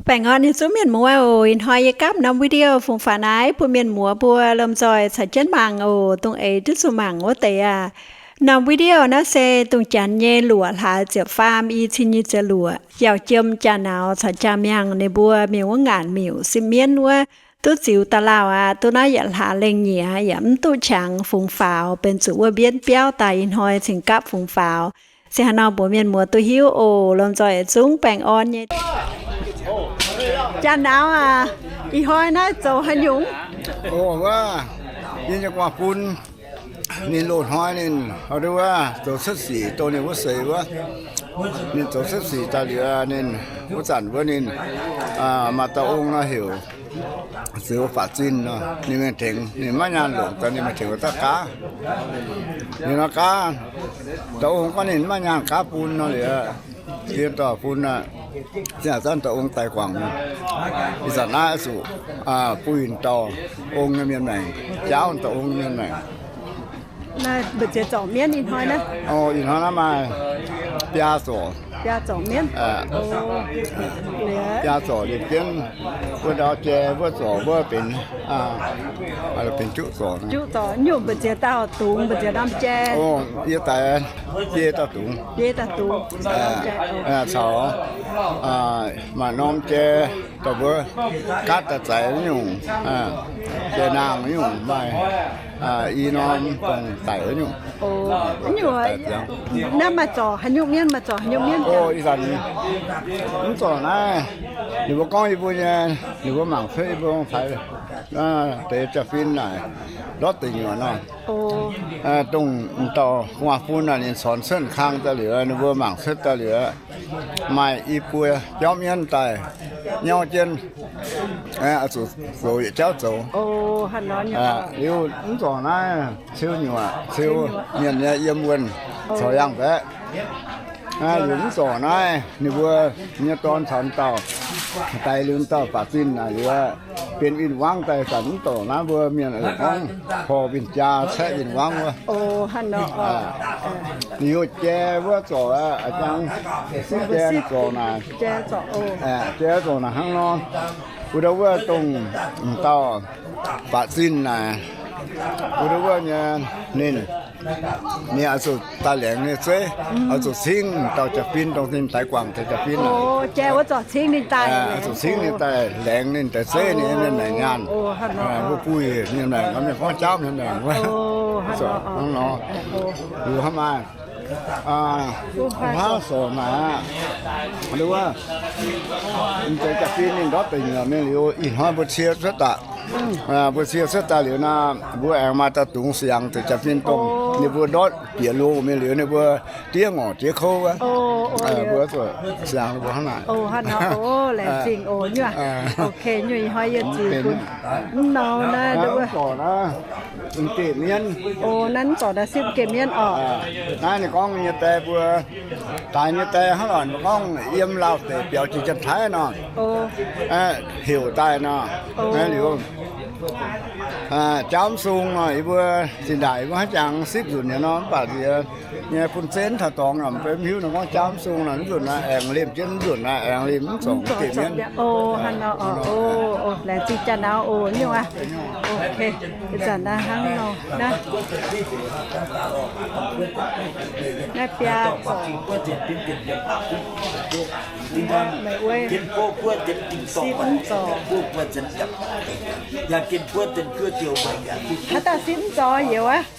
Baengh orn nyei zuangx mienh muoz oc. Ih hnoi yie gapv norm video fungx faaux naaiv bun mienh muoz mbuo lomh nzoih caux jienv mangc oc. Dongh eix duqv zuqc mangc wuov deix aac. Norm video naaiv se dongh Janx nyei luoqc hlaax ziepc faam i cin nyic ziepc luoqc, Yauh Jiem, Jaa Nauz caux Jaa Miangh ninh mbuo mingh wuov ngaanc miuc sipv mienv wuov, duqv ziux da'lauh aqv. Duqv naaiv yietc hlaax lengh nyieqc yaac mv duqv qangx fungx faaux, benx zuqc wuov mbienv biauv daaih. Ih hnoi cingx gapv fungx faaux. Se haaix nor mbuox mienh muoz duqv hiuv oc. Lomh nzoih zungv baengh orn nyei. Jaa Nauz aac, ih hnoi naaiv zoux haaix nyungc? Oc, wuov, yie nyei gu'nguaaz-fun, ninh loz-hnoi ninh, wuov, zoux cuotv sic dongh ninh wuov seix wuov. Ninh zoux cuotv sic daaih liuz, ninh wuov zanc wuov ninh maaih dauh ong nor heuc Ziux Faatv Zinh nor, ninh mingh tengx, ninh maiv nyaanh longc daaih, ninh mingh tengx wuov dauh gaav. Ninh nor gaav, dauh ong gorngv ninh maiv nyaanh gaav bun nor liuz, yie dorh bun aqv. Zinh aac zanc dauh ong daaih guangc, ih zanc naaiv zuqc buih dauh ong nyei mienh maengc, jaauv dauh ong nyei mienh maengc. Naaiv mbu'ziex zorc mienv ih hnoi naaiv? Ih hnoi naaiv maaih biaa zorc. Biaa zorc mienv. Biaa zorc liuz jienv wuov ndau jai wuov zorc wuov benx, benx juqv zorc. Juqv zorc. Nyungc mbu'ziex dauh dungz, mbu'ziex norm jai? Yie daaih biei dauh dungz. Biei dauh dungz. Caux maaih norm jai, dauh mbuo gaatv daaih zaic nyungc, jai naang nyungc maaih i norm dongh daic nyungc. Nyungc, naaiv maaih zorc haaix nyungc mienv, maaih zorc haaix nyungc mienv? Ih zanc mv zorc naaiv, ninh mbuo gorngv yie mbuo nyei, ninh mbuo mangc cuotv yie mbuo fai deix jaa-fin naaic ndortv deic nyuoqc nor. Dongh dauh gu'nguaaz-fun naaic ninh corc cuotv kang daaih liuz, ninh mbuo mangc cuotv daaih liuz, maaih i buo jauv mienv daaih nyauv jienv, zuqc zoux yietc jauv zoux. Liuz mv zorc naaiv ceu nyuoqc, ceu mienh nyei yiem wuonh corc yangh baeqv. Liuz mv zorc naaiv ninh mbuo nyei dorn caux dauh, daaih liuz dauh Faatv Zinh naaic liuz, benx win-wangv daaih zanc mv zorc naaiv mbuo mienh gorngv porv win-jaa caeqv win-wangv wuov. Liuz jai wuov zorc aqv, jai zorc naaic, jai zorc naaic hnangv nor. Wuov ndau wuov dongh dauh Faatv Zinh naaic, wuov ndau wuov nyei ninh, ninh oix zuqc daaih laengz ninh zeiv, oix zuqc cingv dauh jaa-fin dongh ninh daaih guangc deix jaa-fin. Jai wuov zorc cingv ninh daaih, oix zuqc cingv ninh daaih laengz ninh deix zeiv, ninh mienh maengc nyaanh. Mbuo buih mienh maengc nor, mienh gorngv jaauv mienh maengc wuov. Hnangv nor, liuz hnangv maaih hlaax zorc naaic aqv, wuov, m'deix jaa-fin ninh ndortv deic nyuoqc mingh liuz, ih hnoi mbuo cie cuotv daaih. Mbuo cie cuotv daaih liuz naaic, mbuo aengx maaih dauh dungz siangx deix jaa-fin dongh ninh mbuo ndortv bieqc loh mingh liuz, ninh mbuo diev ngorc diev kouv wuov, mbuo zuqc siangx mbuo hnangv naaic. Laengz zingh oc nyuoqc. Ok, nyuoqc ih hnoi yie ziux bun mv nor naaiv, mv zorc naaiv m'geh mienv. Naaiv mv zorc naaiv sipv m'geh mienv oc. Naaiv ninh gorngv nyei die mbuo, daaix nyei die hnangv nor gorngv yiem Laauh deic biaux jiex Janx-Taiv nor, heuc daaih nor. Liuz jaauv mv sung nor, yie mbuo zinh ndaangc yie mbuo hnangv jangx sipv nzunc nyei nor, mv baac nziex nyei bun zenv taux dorngx, mv hiuv nor gorngv jaauv mv sung nor, mv nzunc naaiv aengx limh jienv, mv nzunc naaiv aengx limh, mv zorc m'geh mienv. Laengz zingh jaa-nauz oc nyuoqc aqv. Ok, ih zanc naaiv hnangv nor naaiv, naaiv biaa zorc. Meih wuov sipv mv zorc. Haaix dauh sipv mv zorc youz aqv?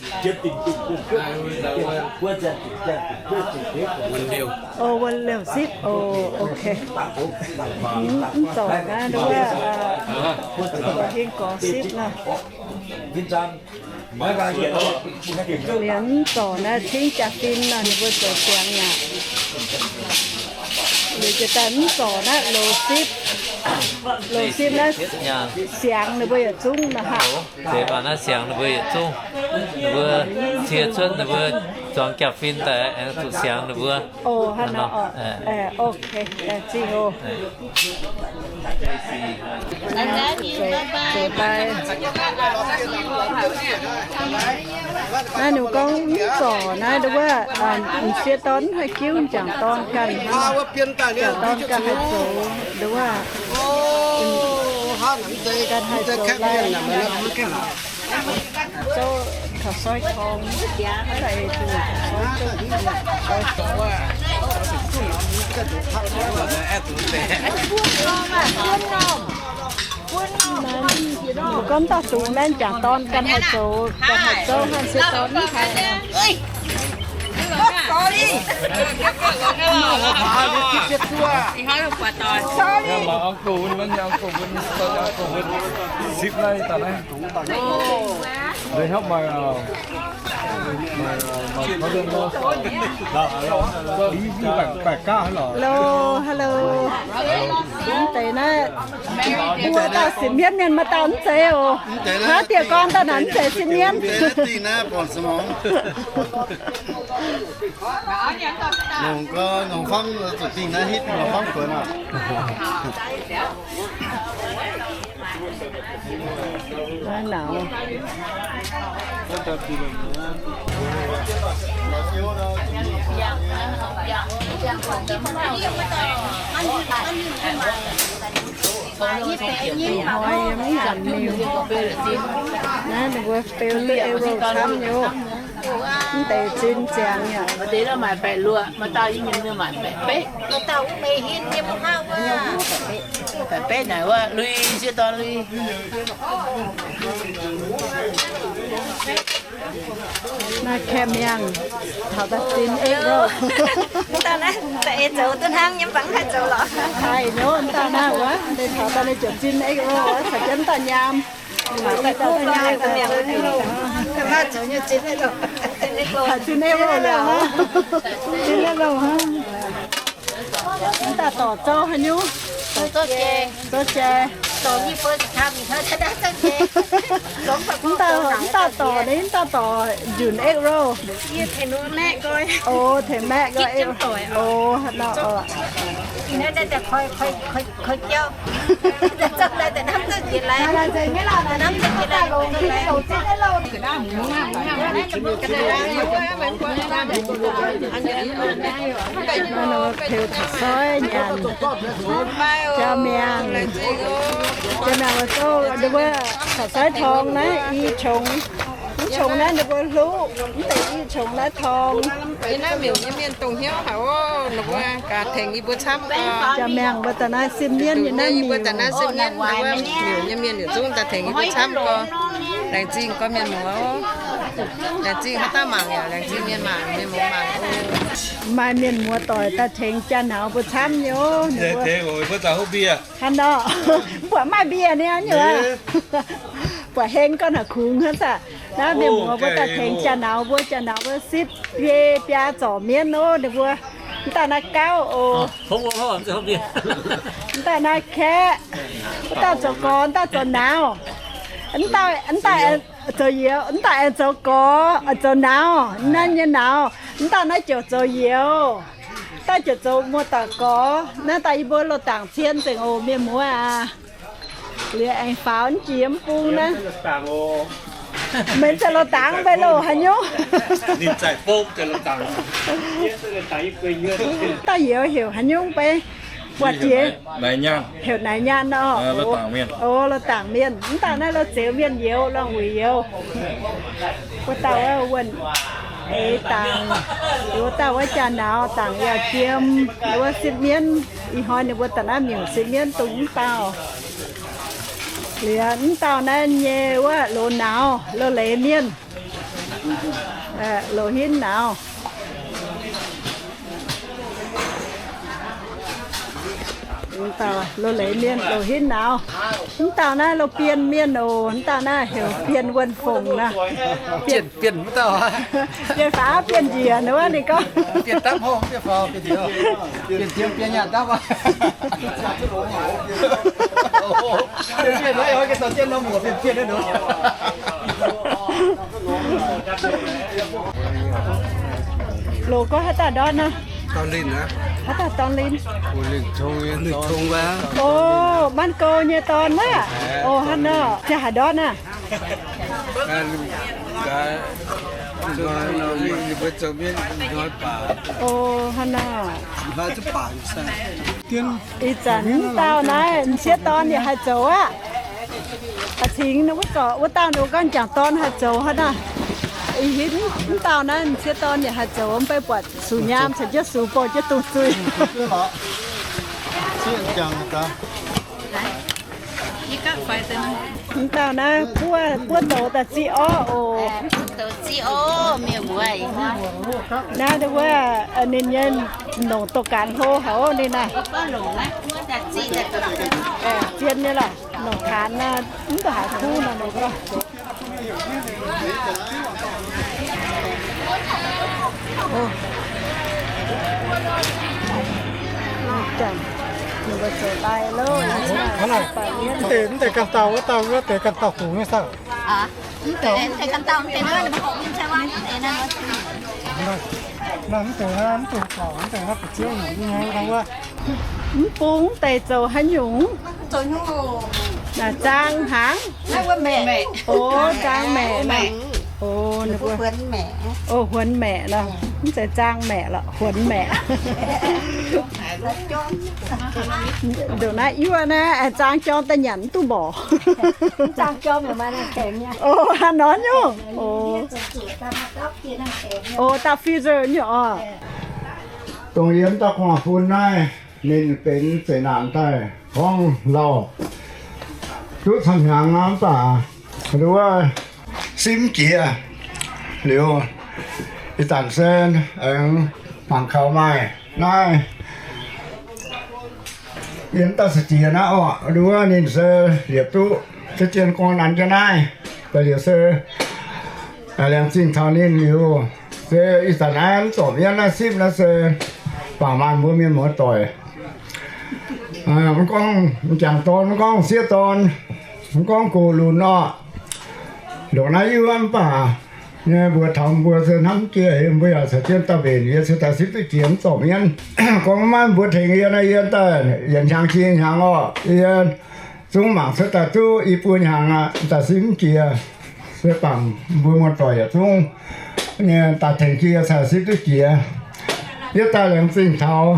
O, wuov liouh sipv. O, ok. Mv zorc naaiv wuov, hingv gorx sipv nor. Liuz mv zorc naaiv cingv jaa-fin nor, ninh mbuo zoux siangx aqv. Liuz jiex daaih mv zorc naaiv loz sipv. Loz sipv naaiv siangx ninh mbuo yietc zungv nor haav. Deix baac naaiv siangx ninh mbuo yietc zungv. Ninh mbuo cie cuotv ninh mbuo zuangx jaa-fin daaih aengx zuqc siangx ninh mbuo. O, hnangv nor. Ok, zingh oc. Naaiv ninh gorngv mv zorc naaiv wuov, m'sieqv dorn haih jiuv m'jangc dorn ganh, m'jangc dorn ganh haih zoux wuov. Ganh haih zoux lai, zoux kaux soi torngx, haih zoux kaux soi torngx. Gorngv dauh dungz naaiv jangc dorn ganh haih zoux, ganh haih zoux, haih sieqv dorn mv haih. Zipv naaiv daaih naaiv. They help my, uh, my, uh, my brother-in-law. Hello, hello. Mv deix naaiv, mbuo dauh sipv mienv mienh maaih dauh mv zeiz oc. Hnangv dieh gorn dauh naaic mv zeiz sipv mienv. Longc gau, longc famv zuqc dingh naaiv hitv longc famv guonx aqv. Naaiv nauz. Ih hnoi yiem mv nyanc miuc. Naaiv ninh mbuo beu duqv arrow camv nyei oc. Mv deix zinh ziangx yaac. Maaih deix maaic baeqc luoqc, maaih dauh yiem nyei maaic baeqc betv. Baeqc betv naaic wuov lui, sieqv dorn lui. Naaiv camp miangh taux daaih zinh arrow. Mv dauh naaiv za'eix zoux duqv hnangv nyei, mv baac mv haih zoux lorqc. Haih nyei, mv dauh naaiv wuov, ninh taux daaih ninh ziouc zinh arrow wuov, caux jienv dauh nyaam. Haih zinh arrow liuz, zinh arrow hnangv. Mv dauh dorc zouv haaix nyungc? Zouv jai. Mv dauh, mv dauh dorc ni, mv dauh dorc nzunc arrow. O, tengx maeqv gau. O, haaix nor oc. Naaiv nor peux taux soi nyanc. Jaa miangh, jaa miangh wuov zouv ninh mbuo taux soi torngx naaiv i qongx. Mv qongx naaiv ninh mbuo hluqv, mv deix i qongx naaiv torngx. Naaiv miuc nyei mienh dongh hnyouv haic oc, ninh mbuo gaax tengx yie mbuo camv gau. Jaa miangh mbuo daaih naaiv sipv mienv nyei naaiv miuc. Yie mbuo daaih naaiv sipv mienv, ninh mbuo miuc nyei mienh yietc zungv daaih tengx yie mbuo camv gau. Laengz zingh gorngv mienh muoz oc. Laengz zingh haaix dauh mangc yaac laengz zingh mienh mangc, mienh muoz mangc oc. Maaih mienh muoz doic daaih tengx jaa nauz mbuo camv nyei oc. Hnangv nor, mv buatc maaih mbie ni nyei. Buatc heng gorngv haaix kungx hnangv saah. Naaiv mienh muoz mbuo daaih tengx jaa nauz mbuo, jaa nauz mbuo sipv biei biaa zorc mienv oc ninh mbuo. Mv dauh naaiv gauv oc. Mv dauh naaiv kaeqv. Mv dauh zoux gorx, mv dauh zoux nauz. Mv dauh, mv dauh zoux youz, mv dauh aengx zoux gorx, zoux nauz, naaiv nyei nauz. Mv dauh naaiv ziouc zoux youz. Dauh ziouc zoux muoz-doic gorx. Naaiv daaih yie mbuo loz-dangc cien nzengc oc mienh muoz aac. Liuz aengx faaux jiex mv bung naaiv. Mbenc za'loz dangx mbenc loz haaix nyungc. Dauh youz heuc haaix nyungc mbenc? Buatc jiex heuc Naaic Nyaanh oc. O, loz-dangc mienh. Mv dauh naaiv loz-zeux mienh youz, lorngh wuic youz. Wuov dauh wuov wuonh eix dangc, wuov dauh wuov jaa nauz dangc yaac jiem, wuov sipv mienv. Ih hnoi ninh mbuo daaih naaiv miuc sipv mienv dongh mv dauh. Liuz mv dauh naaiv nyei wuov loz nauz, loz leiz mienh, loz hinv nauz. Mv dauh loz leiz mienh, loz hinv nauz. Mv dauh naaiv loz bienh mienh oc. Mv dauh naaiv heuc Bienh Wuonh Fongc naaiv. Bienh, bienh mv dauh. Bienh faaux bienh njiec wuov ninh gorngv. Bienh dapv hov, bienh faaux bienh njiec, bienh jiem bienh nyaanh dapv. Bienh bienh naaiv oix ganh dorh jienv norm muoc bienh bienh naaiv nor. Loz gorngv haaix dauh ndortv naaiv? Haaix dauh dorn linh? O, Manv Go nyei dorn aqv. O, hnangv nor. Ziangh haaix ndortv naaiv? O, hnangv naaiv. Ih zanc mv dauh naaiv m'sieqv dorn yaac haih zoux aqv. A'cingx wuov dauh ninh gorngv m'jangc dorn haih zoux hnangv naaiv. Ih hitv mv dauh naaiv m'sieqv dorn yaac haih zoux, mv bei buatc sux nyaam caux jienv sux bouh jienv dungz zuih. Mv dauh naaiv buov, buov douz daaih ziqv orv oc. Naaiv wuov ninh nyei longc douz-gaanx hlo haic ninh naaiv. Zien nyei lorqc, longc taanx mv duqv haaix kuv nor. Mv deix, mv deix ganh dauh wuov dauh wuov deix ganh dauh fungx nyei saah? Mv bung mv deix zoux haaix nyungc? Zaang hnaangx? O, zaang maeqc nor. O, huonx maeqc nor. Mv zeiz zaang maeqc lorqc, huonx maeqc. Ndongc naaiv yuoqv naaiv, zaang jorm daaih nyanc mv duqv mborqc. O, haaix nor nyungc? O, dauh freezer nyungc oc. Dongh yiem dauh gu'nguaaz-fun naaiv, ninh benx zeqc naanc daaih gorngv lauh duqv camv hnyangx aqv, mv baac nduov simv jiex liuz, ih zanc se aengx mangc kaux maaih naaiv yiem dauh se jiex naaiv orqc. Nduov ninh se liepc duqv za'gengh gorngv nanv jienv naaiv, daaih liuz se laengz zingh taux ninh liuz, se ih zanc naaiv mv zorc mienv naaiv simv naaiv se bangc maaih mbuo mienh muoz-doic, mv gorngv m'jangc dorn, mv gorngv sieqv dorn, mv gorngv gox lunx orqc, ndongc naaiv yuoqv mv baac nyei mbuo taux mbuo se hnamv jiex, mbuo yaac caux jienv dauh mbenc yie se daaih sipv duqv jiex mv zorc mienv. Gorngv maiv mbuo tengx yie naaiv, yie daaih yietc hnyangx jiex hnyangx orqc, yie zungv mangc cuotv daaih duqv i buo hnyangx aqv, daaih sipv mv jiex. Se bangc mbuo muoz-doic yietc zungv nyei daaih tengx jiex caux sipv duqv jiex. Yie daaih laengz zingh taux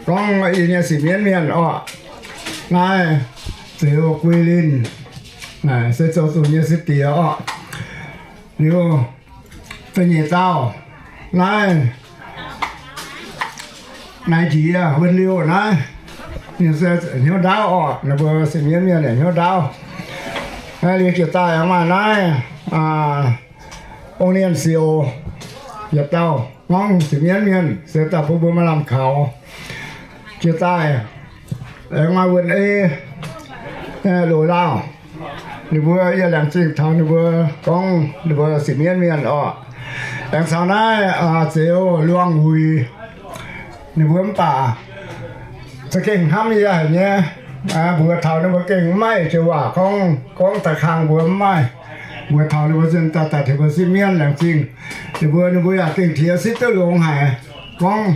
gorngv yie nyei sipv mienv mienh orqc, naaiv Zeux Guih Linh, naaiv se zoux zuqc nyei se diex orqc. Liuz, da'nyeic dauh, naaiv Naaiv Njiec Wuonh Liuh naaiv, ninh se hnyouv ndaauv orqc, ninh mbuo sipv mienv mienh yaac hnyouv ndaauv. Liuz jiex daaih aengx maaih naaiv Ong Nienh Siouc, yietc dauh gorngv sipv mienv mienh se daaih bun mbuo maaih lamh kaux. Jiex daaih aengx maaih Wuonh Ei, Loz Lauh, ninh mbuo yie laengz zingh taux ninh mbuo gorngv ninh mbuo sipv mienv mienh orqc. Aengx caux naaiv Zeux Luangh Wuic, ninh mbuo mv baac za'gengh hnamv yie haic nyei. Mbuox taux ninh mbuo gengh mv maaih joux waac gorngv, gorngv daaih kang mbuo mv maaih. Mbuox taux ninh mbuo zinh daaih daaih tengx mbuo sipv mienv laengz zingh. Ninh mbuo, ninh mbuo yaac gengh tiex sipv duqv longx haic. Gorngv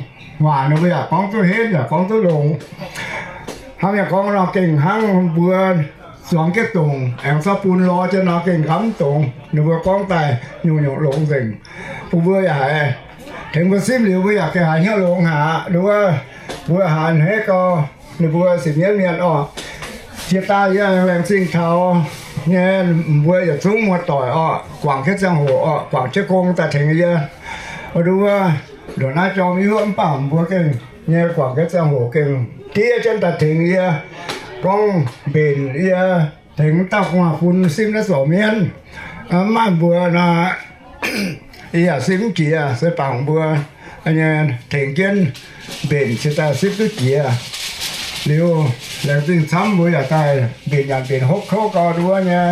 waac ninh mbuo yaac gorngv duqv henv yaac gorngv duqv longx. Hnamv yaac gorngv nor gengh hnangv mbuo zuangx jienv dongc aengx zorqv bun lorz jienv nor gengh nqamv dongz. Ninh mbuo gorngv daaih nyungc-nyungc longx nzengc. Bun mbuo yaac haiz tengx mbuo simv liuz mbuo yaac gengh haiz hnyouv longx haic aqv. Nduov mbuo haiz hneiv gau, ninh mbuo sipv mienv mienh orqc. Jiex daaih yie laengz zingh taux nyei mbuo yietc zungv muoz-doic orqc, guangc jienv ziangh hoc orqc, guangc jienv gong daaih tengx yie. Nduov, nduov naaiv jorm yuoqv mv baac mbuo gengh nyei guangc jienv ziangh hoc gengh diev jienv daaih tengx yie, gorngv mbenc yie, tengx dauh gu'nguaaz-fun simv naaiv zoux mienv. Mv maaih mbuo nor, yie yaac simv mv jiex, se bangc mbuo nyei tengx jienv mbenc cingx daaih sipv duqv jiex. Liuz laengz zingh camv mbuo yaac daaih mbenc nyanc mbenc hopv kouv gau nduov nyei,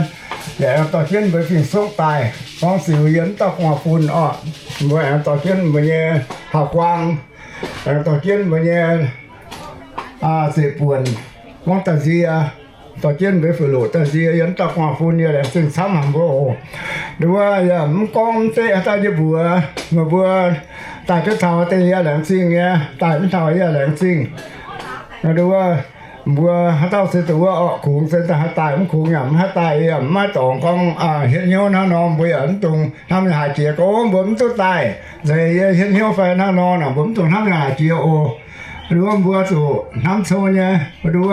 yaac aengx dorh jienv mbuo fing-suqv daaih gorngv ziux yie mv dauh gu'nguaaz-fun orqc. Mbuo aengx dorh jienv mbuo nyei hauv-guaang, aengx dorh jienv mbuo nyei zeqc buonc, gorngv daaih nzie, dorh jienv mbuo fu'loqc daaih nzie yie mv dauh gu'nguaaz-fun, yie laengz zingh camv haic mbuo oc. Nduov yie mv gorngv mv zeiz haaix dauh nyei mbuox, meih mbuo daaih duqv taux deix yie laengz zingh nyei, daaih mv taux yie laengz zingh. Nduov Mbuo haaix dauh se dongh wuov orqc, kungx se daaih haih daaih, mv kungx yaac mv haih daaih. Yie yaac mv maaih dorngx gorngv hietv hnyouv hnangv nor, mbuo yaac mv dungx hnamv haaix jiex gorngv mbuo mv duqv daaih. Zeiz yie hietv hnyouv fai hnangv nor, mbuo mv dungx hnamv haaix jiex oc. Nduov mbuo zuqc hnamv cong nyei, nduov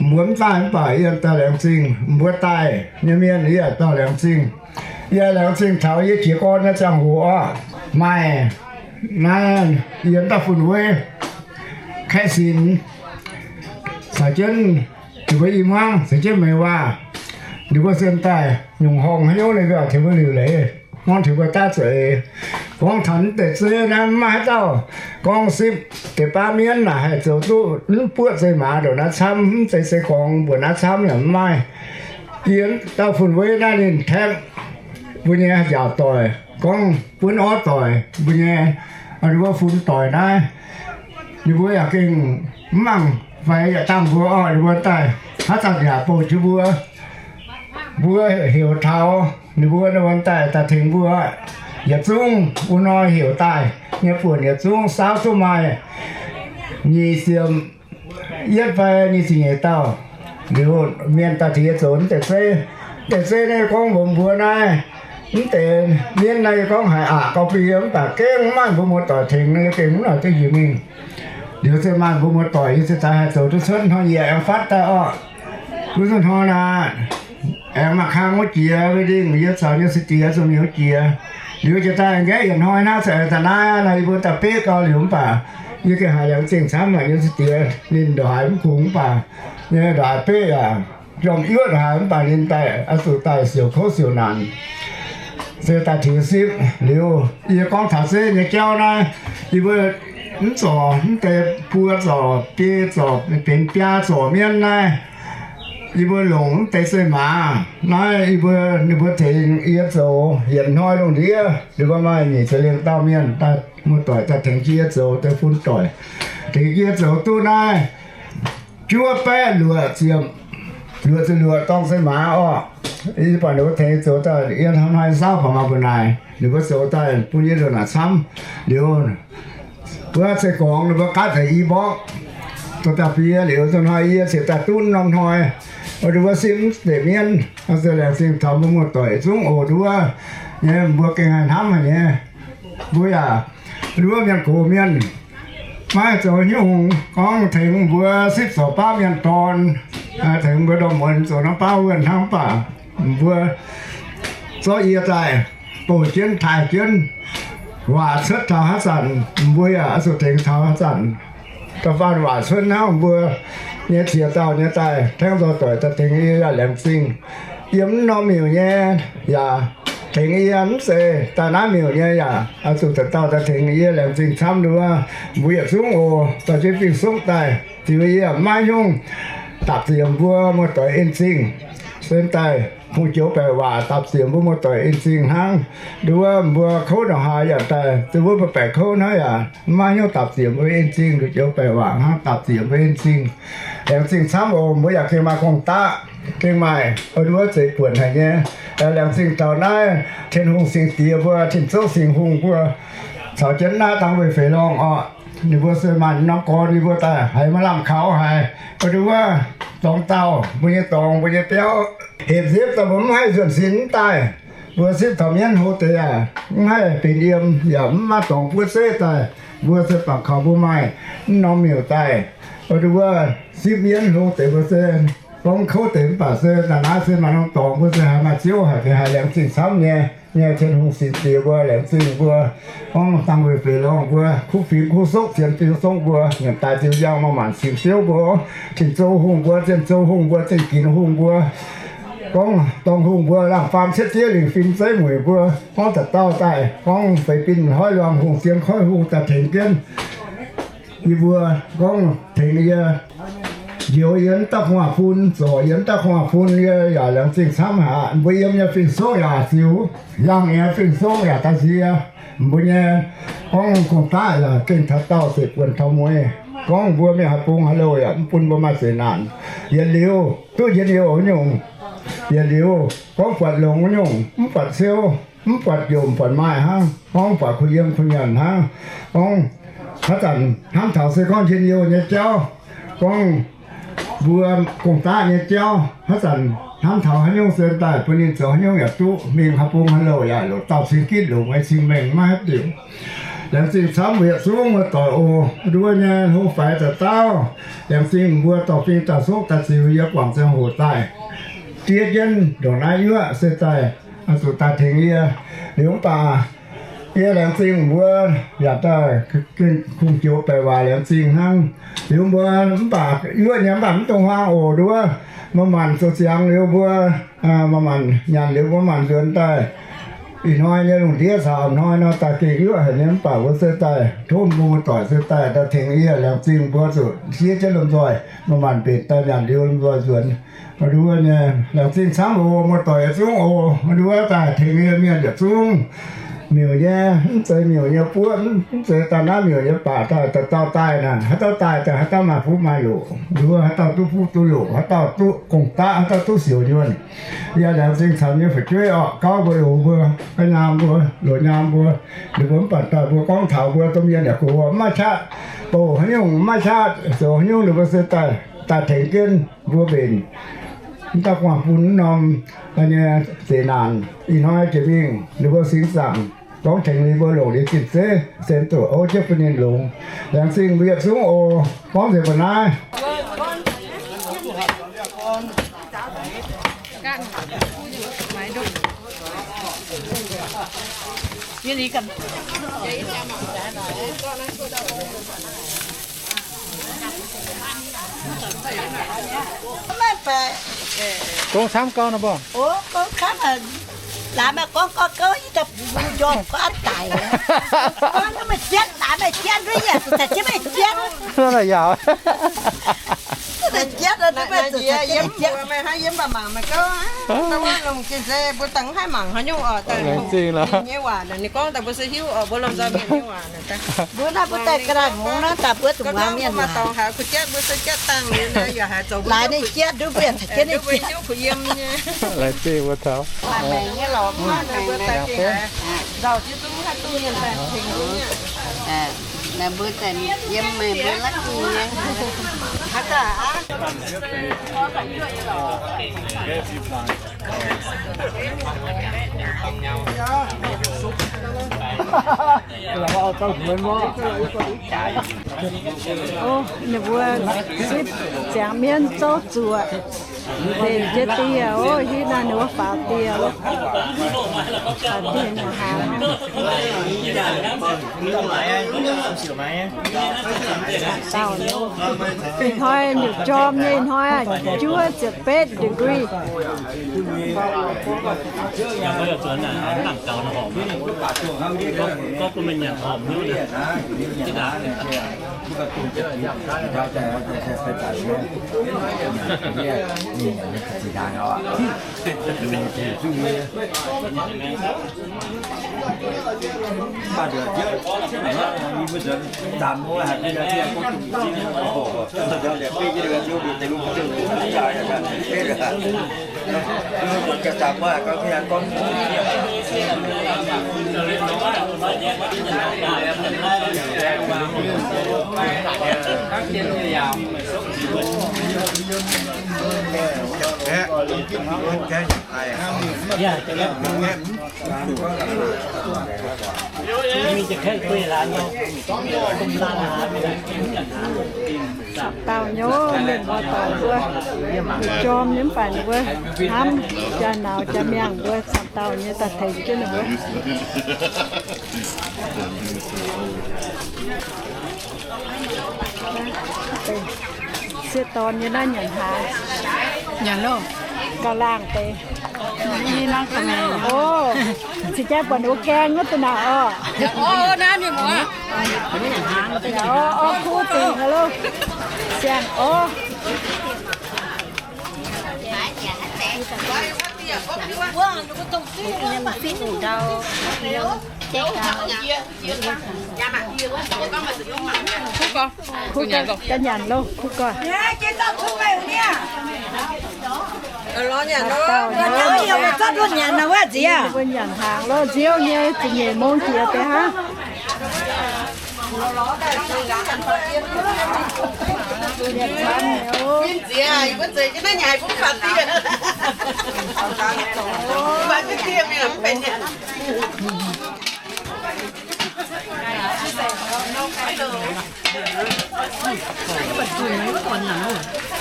mbuo mv daaih mv baac yie daaih laengz zingh mbuo daaih nyei mienh, yie daaih laengz zingh. Yie laengz zingh taux yie jiez gorn nyei ziangh hoc orqc, maaih naaiv yie dauh fun-wei Kaeqv Sinx, caux jienv ninh mbuo i hmuangv, caux jienv meih waac, ninh mbuo sen daaih nyungc horngh haaix nyungc ninh mbuo tengx mbuo liuc leiz, gorngv tengx mbuo daav zuqc eix. Gorngv taux mv deix zeiv naaiv mv maaih haaix dauh gorngv sipv deix baav mienv naaic haih zoux duqv mv buoqv zei maaz ndongc naaiv camv, mv zeiz se gorngv mbuoqc naaiv camv yaac mv maaih. Yie dauh fun-wei naaiv ninh taeqv mbuo nyei njaaux doic, gorngv buonv orv doic, mbuo nyei, ninh mbuo fun doic naaiv, ninh mbuo yaac gengh mv mangc fai yaac dangh mbuo orqc, ninh mbuo daaih haaix zanc yaac bouh jienv mbuo. Mbuo heuc taux ninh mbuo, ninh mbuo daaih daaih tengx mbuo. Yietc zungv wuov hnoi heuc daaih nyei buonc yietc zungv saauv duqv maaih nyic ziepc yietv fai nyic ziepc nyeic dauh. Liuz mienh daaih tengx yie zoux mv deix zeiv. Mv deix zeiv naaiv gorngv mbuox mbuo naaiv, mv deix mienv naaiv yie gorngv haiz aqc gauh bun yie mv baac gengh mv maaih mbuo muoz-doic tengx, yie gengh mv noic duqv njiec mingh. Liuz se maaih mbuo muoz-doic yie se daaih haih zoux duqv cuotv hnoi yie aengx fatv daaih orqc. Wuov zungv hnoi naaic, aengx mangc kang wuov jiex, wuov ndingh yie caux nyei se diex zuqc miuc jiex. Liuz jiex daaih nqaeqv yietc hnoi naaiv se aengx daaih naaiv naaiv yie mbuo daaih beqv gau liuz mv baac yie gengh haiz laengz zingh camv haic nyei se diex ninh ndongc haaix mv kungx mv baac nyei ndongc haaix beqv yaac njormh yuoqv ndongc haaix mv baac ninh daaih oix zuqc daaih siouc kouv siouc naanc se daaih tengx sipv. Liuz yie gorngv taux zeiv nyei jauv naaiv, yie mbuo mv zorc mv deix buo zorc biei zorc benx biaa zorc mienv naaiv, yie mbuo longc mv deix zei maaz naaiv, yie mbuo, ninh mbuo tengx yie zoux yietc hnoi lungh ndiev. Ninh mbuo maaih nyic ziepc lengh dauh mienh daaih, muoz-doic daaih tengx jienv yie zoux, deix fun doic tengx jienv yie zoux duqv naaiv juov baeqv luoqc ziepc, luoqc ziepc luoqc dorng zei maaz orqc. Yie buatc ninh mbuo tengx yie zoux daaih, yie hnoi saauv faaux maaih mbu'naaic, ninh mbuo zoux daaih bun yie ndongc naaic camv. Liuz wuov se gorngv ninh mbuo gaatv deix i mborqv, zoux daaih bun yie liuz, zinh hnoi yie cingx daaih duqv norm hnoi, ninh mbuo sipv mv deix mienv, se laengz zingh taux mbuo muoz-doic zungv oc. Nduov nyei mbuo gengh haih hnamv haic nyei. Mbuo yaac nduov mienh gox mienh maiv zoux hnyouv hungh gorngv tengx mbuo sipv zorc baav mienh dorn, tengx mbuo ndorm muonz zoux norm baav wuonh hnangv baac mbuo zorqv yie daaih bouh jienv taaih jienv, waac cuotv taux haaix zanc mbuo yaac oix zuqc tengx taux haaix zanc. Da'faanh waac cuotv hnangv mbuo nyei ziex dauh nyei daaih tengx nzoih doic daaih tengx yie yaac laengz zingh. Yiem mv norm miuc nyei yaac tengx yie, mv zeiz daaih naaiv miuc nyei yaac oix zuqc dauh dauh daaih tengx yie laengz zingh camv. Nduov mbuo yietc zungv oc, dorh jienv fing-suqv daaih ziux yie maiv nyungc dapc ziepc mbuo muoz-doic en zingh. Se daaih hungh joux baeqc waac dapc ziepc mbuo muoz-doic en zingh hnangv. Nduov mbuo kouv ndongc haaix yaac daaih, zuqc mbuo baeqc kouv hnangv yaac maiv nyungc dapc ziepc mbuo en zingh. Nduov joux baeqc waac hnangv dapc ziepc mbuo en zingh. Laengz zingh camv oc. Mbuo yaac gengh maaih gong-daqv, gengh maaih nduov zeix buonc haic nyei. Laengz zingh taux naaiv Tin-Hungh singx diex mbuo, Tin-Zouv singx hungh mbuo, caux jienv naaiv dangh weih feix lorngh orqc. Ninh mbuo se maaih norm gorn ninh mbuo daaih haiz maaih lamh kaux haic. Nduov dorngx dauh mbuo nyei dorngx, mbuo nyei biauv, hepc nzipv daaih mbuo mv haih nzuonx sin mv daaih. Mbuo sipv taux mienv hlo deix yaac mv haih benx yiem, yaac mv maaih dorngx buov zeiv daaih. Mbuo se bangc kaux mbuo maaih mv norm miuc daaih. Nduov sipv mienv hlo deix mbuo se gorngv kouv deix mv baac se naaiv naaiv se maaih norm dorngx mbuo se haiz maaih ziouv haic, haiz laengz zingh camv nyei. Nyei Tin-Hungh singx diex mbuo, laengz zingh mbuo, gorngv dangh weih feix lorngh mbuo, kuv fingx kuv suqv zien fiu songv mbuo, nyanc daaih ziux njang maaih maanc singx ziouv mbuo, Tin-Zouv hungh mbuo, Zien-Zouv hungh mbuo, Zien-Ginx hungh mbuo, gorngv dorngh hungh mbuo, laangh faam cietv diev lingc fim zeiv mueic mbuo, gorngv da'dauh daaih, gorngv feix bin hnoi luangh hungh, zien koiv hungh daaih tengx jienv yie mbuo, gorngv tengx yie njoux yie mv dauh gu'nguaaz-fun, zorc yie mv dauh gu'nguaaz-fun, yie yaac laengz zingh camv haic. Mbuo yiem nyei fing-songv yaac ziux, yangh nyei fing-songv yaac daaih nzie. Mbuo nyei gorngv gong-daqv yaac gengh taux daauh zeiv buonc taux mueiz. Gorngv mbuo mingh haaix bung haaix louh yaac mv bun mbuo maaih zeqc naanc. Yietc liuz duqv njien-youh nyungc, yietc liuz gorngv buatc longx nyungc, mv buatc ciouv, mv buatc njomc buatc maaih hnangv, gorngv buatc kuh yiem kuh nyanc hnangv. Gorngv haaix zanc hnamv taux se gorngv njien-youh nyei jauv, gorngv mbuo gong-daqv nyei jauv, haaix zanc hnamv taux haaix nyungc se daaih bun ninh zoux haaix nyungc yaac duqv, mingh haaix bung haaix louh yaac loc dauh cing gitv longx, cing-mengh maiv haih diuc. Laengz zingh camv mbuo yietc zungv muoz-doic oc. Nduov nyei hlo faix daaih dauh, laengz zingh mbuo dorh fing daaih sokv daaih ziux yie guangc ziangh hoc daaih diev jienv ndongc naaiv yuoqv se daaih zuqc daaih tengx yie. Liuz mv baac yie laengz zingh mbuo yaac daaih kungx-joux baeqc waac laengz zingh hnangv. Liuz mbuo mv baac yuoqv nyei mv baac mv dungx huaang oc. Nduov maaih maanc zoux ziangx liuz mbuo maaih maanc nyanc liuz mbuo maanc nzuonx daaih. Ih hnoi nyei lungh ndiev caux ih hnoi nor daaih gengh yuoqv haic nyei, mv baac mbuo se daaih tov mbuo muoz-doic se daaih daaih tengx yie laengz zingh mbuo zuqc siev jienv lomh nzoih, maaih maanc mbenc daaih nyanc liuz lomh nzoih nzuonx. Nduov nyei laengz zingh camv oc, muoz-doic yietc zungv oc. Nduov daaih tengx yie mienh yietc zungv. Miuc nyei, mv zeiz miuc nyei buoqv, mv zeiz daaih naaiv miuc nyei baac daaih dauh dauh daaih naaic, haaix dauh daaih daaih haaix dauh maaih fuqv maaih loc. Nduov haaix dauh duqv fuqv duqv loc, haaix dauh duqv gong-daqv, haaix dauh duqv siouc nyuonh. Yie laengz zingh camv nyei fu'jueiv orqc, gauv mbuo, loz mbuo, ga'nyaam mbuo, loz nyaam mbuo, ninh mbuo mv baac daaih mbuo gorngv taux mbuo domh mienh yaac gox mv maaih qaqv bouh haaix nyungc, mv maaih qaqv zoux haaix nyungc, ninh mbuo se daaih, daaih tengx jienv mbuo mbenc. Mv daaih guangc bun norm nyei zeqc naanc. Ih hnoi jiex mingh ninh mbuo singx zaangc gorngv tengx ninh mbuo longc ninh zinh zeiv sen doqc ov jienv bun ninh longx. Laengz zingh mbuo yietc zungv oc. Gorngv nzengc mbuo naaiv. Gorngv camv gau nor mbuo. Ov, gorngv camv, laaix meih gorngv gau gouv, yie daaih mbuo njormh gorngv daic. Gorngv meih jienv, laaix meih jienv nduov yie zuqc daaih jienv meih jienv. Meih jienv, meih zuqc daaih jienv meih jienv. Meih hnangv yiem baac mangc meih gouv aqv. Da'wuov longc zinh zeiv mbuo dangh haih mangc haaix nyungc oc. Daaih nyei waac naaic ninh gorngv daaih mbuo se hiuv oc, mbuo lomh nzoih mienh nyei waac naaic. Mbuo naaiv mbuo daaih ga'naaiv hngongx naaiv daaih mbuo zuqc muangx mienh waac. Laaix ninh jienv nduov mbuo yaac caux jienv ninh jienv. Laaix zingh mbuo taux. Naaiv mbuo daaih yiem meih mbuo la'kuqv nyei. Ninh mbuo sipv ziangx mienv zouv zuoqc, mbenc jienv dieh oc. Hitv naaiv ninh mbuo faaux dieh, faaux dieh nyanc hnaangx. Ih hnoi miuc jorm nyei, ih hnoi juov ziepc betv degree. Camv dauh nyei mienh muoz-doic mbuo, jorm nyei mv baac ninh mbuo hnamv jaa-nauz jaa-miangh mbuo camv dauh nyei daaih tengx jienv ninh mbuo. Sieqv dorn nyei naaiv nyanc hnaangx. Nyanc loh. Gauh laangh deix. Ov, cingx jang buatc wuov gaeng wuov duqv naaic orqc. Ov, naaiv mienh muoz. Ov, kuv dingc loh. Siang ov. Kuv ganh nyanc loh, kuv ganh. Dauh nyanc loh, dauh nyanc wuov nziaauc, nziaauc nyei, ziepc nyeic mong jiex deix hnangv. Mienh camv nyei oc. Mienh ziex, yie mbuo zeix jienv naaiv nyei bun baac dieh. Baac dieh mienh mv benx.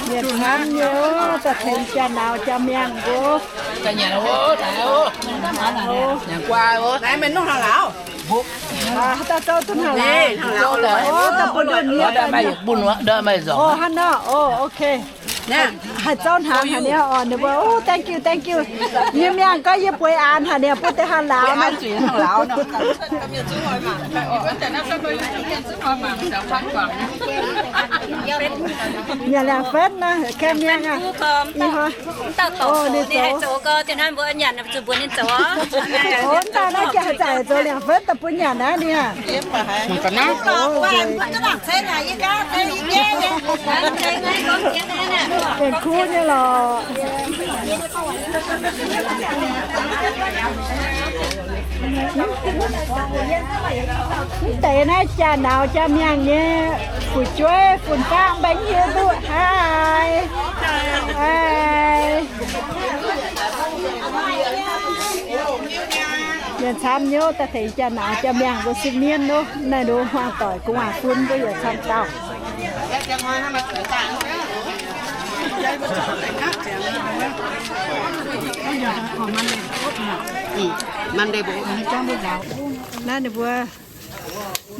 Mienh camv nyei oc, daaih tengx jaa-nauz jaa-miangh mbuo. Daaih nyanc oc, daaih oc. Nyanc guai oc. Daaih meih nongh hnangv lauz. Daaih zouv duqv hnangv lauz. Oc, daaih bun duqv mienh. Oc, hnangv nor. Oc, ok. Haih zouv hnangv haaix nyungc oc, ninh mbuo, oh, thank you, thank you. Yie mienh gorngv yie bueix aanx haic, ninh bun deix hnangv lauz. Nyanc liangx-fenv nor, kan mienh aqv. Ninh zoux gau, dieh hnoi mbuo nyanc zuqc mbuox ninh zoux oc. Oc, daaih naaiv jaax zaic zoux liangx-fenv daaih bun nyanc naaiv ninh aqv. Benx kuv nyei lorqc. Mv deix naaiv jaa-nauz jaa-miangh nyei, fu'jueiv fun-faqv mbaengx hiuv duqv. Haih, haih. Mienh camv nyei, daaih tengx jaa-nauz jaa-miangh mbuo sipv mienv loh. Naaiv nduov hmuangx doic gu'nguaaz fun mbuo yietc camv dauh. Naaiv ninh mbuo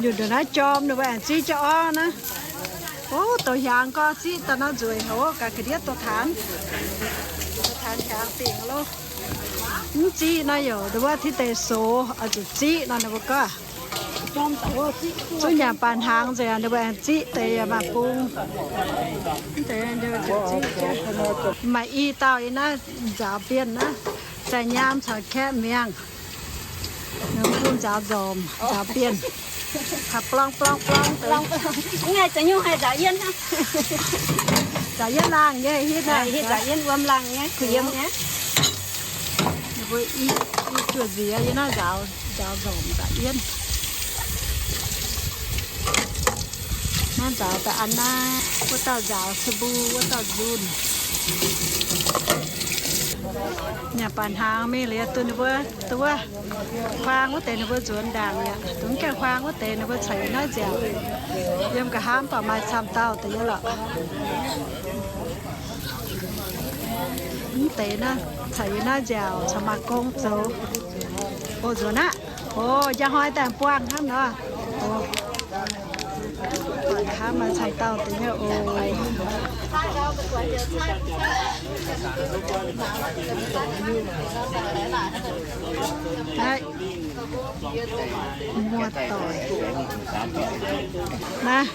nyunc ndongc naaiv jorm, ninh mbuo aengx ziqv jienv orv naaiv. Ov, douc hiaangx gorx ziqv daaih nor nzueic haic, gaax ga'ndiev dorh taanx, dorh taanx hiaangx dingc loh. Mv ziqv nor, yaac ninh mbuo tiv deix sox oix zuqc ziqv nor, ninh mbuo gorngv. Zungv nyanc baac hnaangx nzengc, ninh mbuo aengx ziqv deix yaac maaih bung. Maaih i dauh yiem naaiv nzaaux bienh naaiv, zaih nyaam caux kaeqv miangh. Bung nzaaux nzormc, nzaaux bienh, kaax blorngv blorngv blorngv deix. Nzaaux yienv laangh nyei, hitv naaiv, hitv nzaaux yienv wuom laangh nyei, kuh yiem nyei. Ninh mbuo i juoz nziex yiem naaiv nzaaux, nzaaux nzormc nzaaux yienv. Naaiv nzaaux daaih an naaiv, wuov dauh nzaaux su mbu, wuov dauh nzunh. Nyanc baac hnaangx mingh liuz, duqv ninh mbuo, duqv wuov huaang wuov deix ninh mbuo nzuonx ndaangc mi'aqv. Dongh gaengh huaang wuov deix ninh mbuo caux yie naaiv nziaauc yiem nqa'haav, mv baac maaih camv dauh deix nyei lorqc. Mv deix naaiv caux yie naaiv nziaauc caux maaih gong zoux. O, nzuonx aqv. O, njang hnoi daaih buangh hnangv nor. O, hnangv maaih camv dauh deix nyei oc. Naaiv, muoz-doic. Naaiv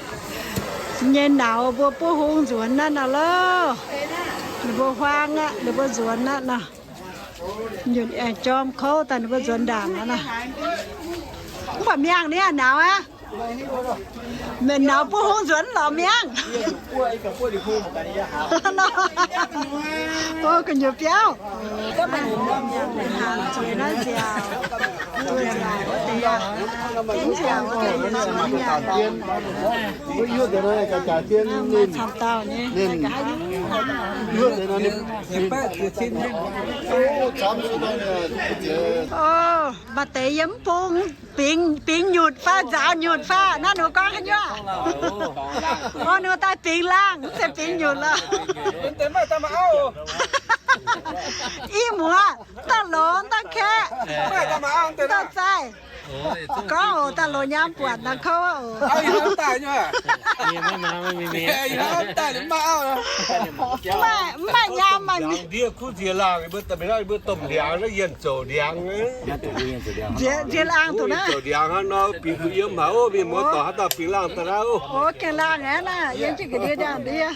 nyei nauz mbuo buov hung nzuonx naaiv nor loh. Ninh mbuo huaang aqv, ninh mbuo nzuonx naaiv nor. Nyunc aengx jorm kouv daaih ninh mbuo nzuonx ndaangc aqv nor. Mv baac miangh ni nauz aqv. Mienh nauz buov hung nzuonx lorz miangh. O, gu'nyuoz biauv. Zueiz naaiv nziaauc, zueiz nziaauc wuov deix aqv. Nziaauc wuov deix ninh zueiz nziaauc. Maaih camv dauh nyei. O, maaih deix yiem mv bung bingx, bingx nyutc fai nzaaux nyutc fai, naaiv ninh gorngv haaix nyungc? O, ninh daaih bingx laangh, mv zeiz bingx nyutc lorqc. I muoz, daaih longx, daaih kaeqv, daaih zaih. Gorngv oc, daaih loz nyaam buatc naaiv kouv oc. Mv maaih nyaam maah. Ndiev kuv nziex laangh, mbuo domh ndiangx, yienh zoux ndiangx. Nziex laangh duqv naaiv. Zoux ndiangx hnangv nor, bingx kuv yiem haic oc, mienh muoz-doic haaix dauh bingx laangh daaih naaiv oc. O, gengh laangh aqv naaih, yiem jienv ga'ndiev ndiangx ndiev.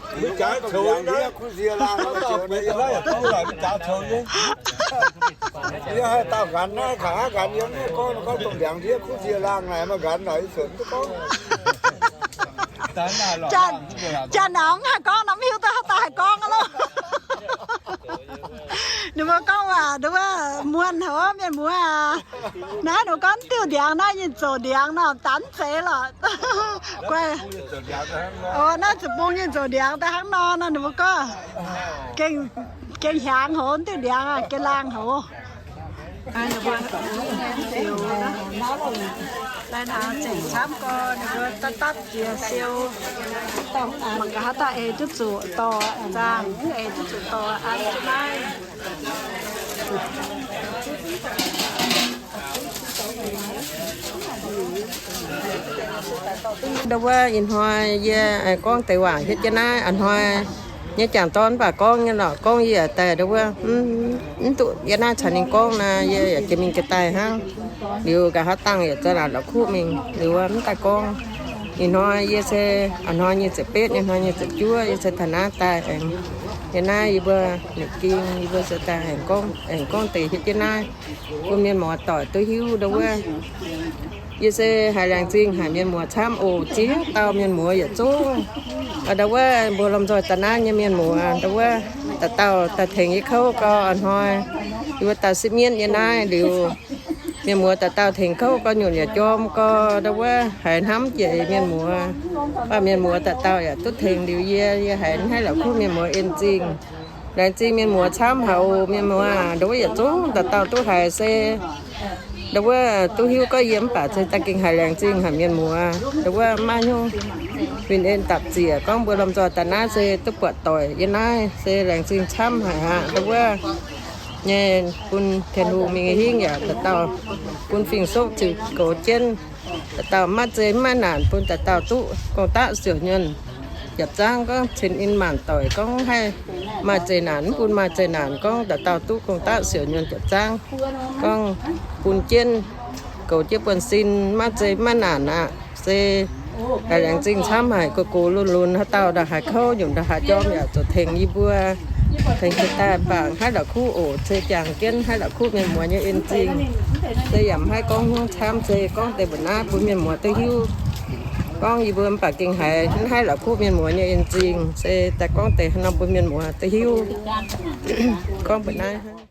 Mbuo jaax coux naaiv, kuv nziex laangh, mbuo jaax coux nyei. Yie haih dauh nqanx naaiv, kangx aqv nqanx yiem, gorngv, gorngv domh ndiangx ndiev kuv nziex laangh naaic, maaih nqanx naaic, yie zuotc mv duqv gorngv. Jaa-nauz haih gorngv nor, mv hiuv duqv haaix dauh haih gorngv aqv loh. Ninh mbuo gorngv waac, ninh mbuo muonh haic, mienh muoz aac. Naaiv ninh gorngv diuh ndiangx naaiv nyei zoux ndiangx nor, danv zeiz lorqc. Guai, naaiv ziepc bung nyei zoux ndiangx daaih hnangv nor, ninh mbuo gorngv gengh hiaangx haic, diuh ndiangx aac, gengh laangh haic. Lai naaiv zengc camv gorx, ninh mbuo dapv dapv jiex siou. Mangc gaax haaix dauh eix duqv zuqc dorh zaangc, eix duqv zuqc dorh an jienv naaiv. Ndau wuov ih hnoi yie aengx gorngv deix waac hietv jienv naaiv a'hnoi nyei jangc dorn mv baac gorngv nyei lorqc, gorngv yie yaac daaih ndau wuov mv duqv yie naaiv caux ninh gorngv naaic, yie yaac jiex mingh ga'daaih hnangv. Liuz nqa'haav dangh yaac za'naaic la'kuqv mingh liuz wuov mv daaih gorngv. Ih hnoi yie se a'hnoi nyei ziepc betv, ih hnoi nyei ziepc juov, yie se taux naaiv daaih aengx, yie naaiv yie mbuo nyei ging, yie mbuo se daaih aengx gorngv, aengx gorngv deix hietv jienv naaiv bun mienh muoz doic duqv hiuv ndau wuov. Yie se haiz laengz zingh haic mienh muoz camv oc. Ziex dauh mienh muoz yietc zungv, ndau wuov mbuo lomh nzoih daaih naaiv nyei mienh muoz, ndau wuov dauh dauh daaih tengx yie kouv gau a'hnoi. Yie mbuo daaih sipv mienv nyei naaiv liuz, mienh muoz dauh dauh tengx kouv gau, nyunc yaac jorm gau, ndau wuov haiz hnamv jiex mienh muoz. Mv baac mienh muoz dauh dauh yaac duqv tengx liuz yie, yie haiz hnangv la'kuqv mienh muoz en zingh. Laengz zingh mienh muoz camv haic oc. Mienh muoz aac, ndau wuov yietc zungv dauh dauh duqv haiz se ndau wuov duqv hiuv gorngv yie mv baac se daaih gengh haiz laengz zingh haic mienh muoz. Ndau wuov maiv nyungc, winh en dapc ziec gorngv mbuo lomh nzoih daaih naaiv se duqv buatc doic yie naaiv se laengz zingh camv haic aqv. Ndau wuov nyei bun Tin-Hungh mingh hingv yaac dauh dauh, bun fing-soqv ziux goux jienv, dauh dauh maiv zeiz maiv naanc, bun dauh dauh duqv gong-daqv siouc nyuonh. Yietc zangv gorngv cin in maanc doic gorngv haih maaih zeqc naanc, mv bun maaih zeqc naanc, gorngv dauh dauh duqv gong-daqv siouc nyuonh. Yietc zangv gorngv bun jienv goux jienv buonv-sin, maiv zeiz maiv naanc aqv. Se haiz laengz zingh camv haic, gox gox lunx lunx, haaix dauh ndongc haaix kouv, nyungc ndongc haaix jorm yaac zoux tengx yie mbuo, tengx jiex daaih bangc haiv la'kuqv oc. Se jangx jienv haiv la'kuqv mienh muoz nyei en zingh. Se yaac maiv haih gorngv hnyouv camv, se gorngv deix mbuo naaiv bun mienh muoz duqv hiuv. Gorngv yie mbuo mv baac gengh haiz haiv la'kuqv mienh muoz nyei en zingh, se daaih gorngv deix haaix norm bun mienh muoz duqv hiuv. Gorngv mbuo naaiv